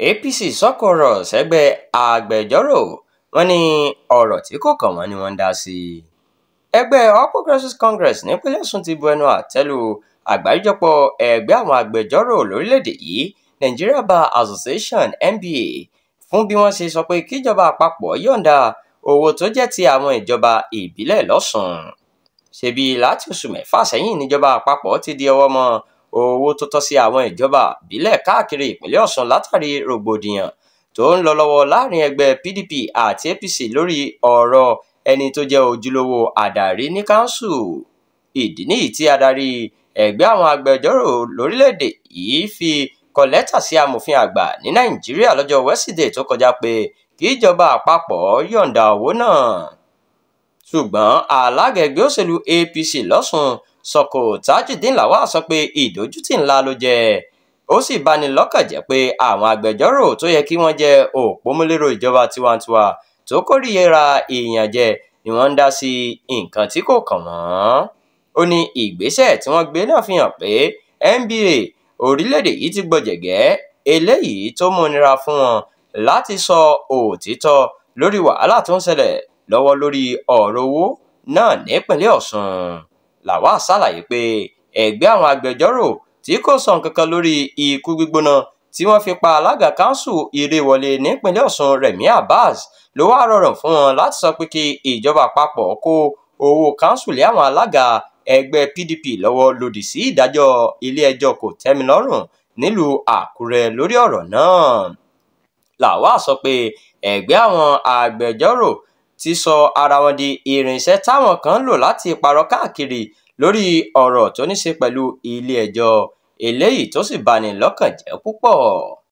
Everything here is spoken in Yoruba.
APC sọ̀kò ọ̀rọ̀ sẹ́gbẹ́ agbẹjọ́rò wọn ní ọ̀rọ̀ tí kò kàn wọ́n ni wọ́n ń dá sí. Ẹgbẹ́ All Progressives Congress nípínlẹ̀ Ọ̀ṣun ti bu ẹnu àtẹ́ lu àgbáríjọpọ̀ ẹgbẹ́ àwọn agbẹjọ́rò lórílẹ̀‐èdè yìí, Nigeria Bar Association (NBA), fún bí wọ́n ṣe sọ pé kíjọba àpapọ̀ yọ̀ǹda owó tó jẹ́ ti àwọn ìjọba ìbílẹ̀ lọ́sùn. Ṣebí láti oṣù mẹ́fà sẹ́yìn níjọba àpapọ̀ ti di ọwọ́ mọ́ owó tó tọ́ sí àwọn ìjọba ìbílẹ̀ káàkiri ìpínlẹ̀ Ọ̀ṣun látàrí rògbòdìyàn tó ń lọ lọ́wọ́ láàrin ẹgbẹ́ PDP àti APC lórí ọ̀rọ̀ ẹni tó jẹ́ ojúlówó adarí ní káńsù. Ìdí nìyí tí adarí ẹgbẹ́ àwọn agbẹjọ́rò lórílẹ̀‐èdè yìí fi kọ lẹ́tà sí amòfin àgbà ní Nàìjíríà lọ́jọ́ Wẹ́sídẹ̀ẹ́ tó kọjá pé kíjọba àpapọ̀ yọ̀ǹda owó náà. Ṣùgbọ́n alága ẹgbẹ́ òṣèlú APC lọ́sùn, Sọ̀kò Tajudeen Lawal, sọ pé ìdójútì ńlá ló jẹ́, ó sì bani lọ́kàn jẹ́ pé àwọn agbẹjọ́rò tó yẹ kí wọ́n jẹ́ òpómúléró ìjọba tiwantiwa tó kórìíra ìyànjẹ ni wọ́n ń dá sí nǹkan tí kò kàn wọ́n. Ó ní ìgbésẹ̀ tí wọ́n gbé náà fi hàn pé NBA orílẹ̀-èdè yìí ti gbọ̀jẹ̀gẹ́, eléyìí tó mú nira fún wọn láti sọ òtítọ́ lórí wàhálà tó ń ṣẹlẹ̀ lọ́wọ́ lórí ọ̀rọ̀ owó náà nípìnlẹ̀ Ọ̀ṣun. Lawal ṣàlàyé pé ẹgbẹ́ àwọn agbẹjọ́rò tí kò sọ nǹkan kan lórí ikú gbígbóná tí wọ́n fi pa alága káńsù Ìrèwọlé nípìnlẹ̀ Ọ̀ṣun, Rẹ̀mí Abbas, ló wá rọrùn fún wọn láti sọ pé kí ìjọba àpapọ̀ kó owó káńsù lé àwọn alága ẹgbẹ́ PDP lọ́wọ́ lòdì sí ìdájọ́ ilé-ẹjọ́ kò-tẹ́mi-lọ́rùn nílùú Àkúrẹ́ lórí ọ̀rọ̀ náà. Lawal sọ pé ẹgbẹ́ àwọn agbẹjọ́rò ti sọ ara wọn di irinṣẹ́ táwọn kan ń lò láti parọ́ káàkiri lórí ọ̀rọ̀ tó ní ṣe pẹ̀lú ilé-ẹjọ́, eléyìí tó sì bani lọ́kàn jẹ́ púpọ̀.